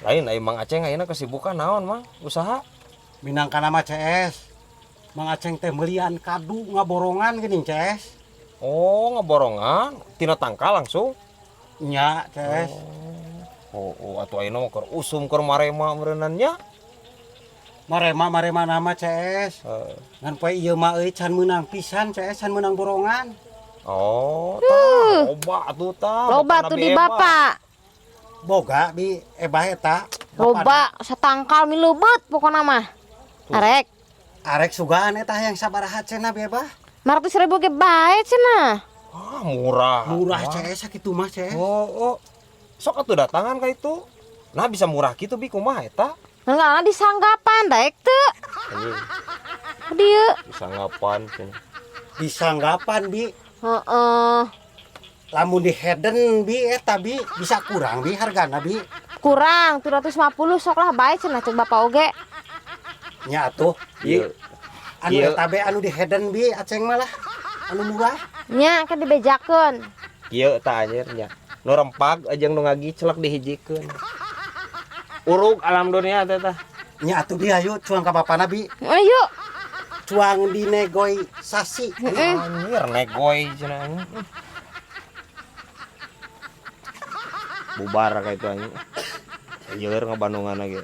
Lain ai Mang Aceng ayeuna kesibukan naon, Mang? Usaha? Minangka nama CS. Mang Aceng teh melian kadu ngaborongan geuning CS. Oh, ngaborongan tina tangkal langsung. Nya CS. Oh, atuh ayeuna mah keur usum keur marema meureunnan nya. Marema nama CS. Heeh. Ngan poe ieu mah euy can meunang pisan CS, can meunang borongan. Oh, tah loba atuh tah. Loba Bapana tuh di bi Eba. bapak. Boga bi ebah eta. Loba satangkal mileubet pokona mah. Arek Arek sugaan eta hayang sabaraha cenah bi ebah. 500.000 ge bae cenah. Ah, murah. Murah Wah. CS sakitu mah CS. Oh. Sok atuh datangan ka itu. Nah, bisa murah kitu bi kumaha eta? Enggak disanggapan daek teu. Anjing, Dieu. disanggapan cenah. Disanggapan bi. Heeh. Lamun di Heden bi eta bi bisa kurang bi hargana bi. Kurang 750 sok lah bae cenah cek bapak oge. Nya atuh bi. Ieu. Anu Ieu. eta be anu di Heden bi Aceng malah anu murah. Nya kan dibejakeun. Ieu tah anjir nya. Nu rempag jeung nu ngagicelek dihijikeun. Urug alam dunia teh tah. Nya atuh bi ayo cuang ka bapana bi. Ayo. Cuang dinegoisasi. Anjir negoy cenah anjing. Bubar ka itu anjing. Ieur ngabandungan ge.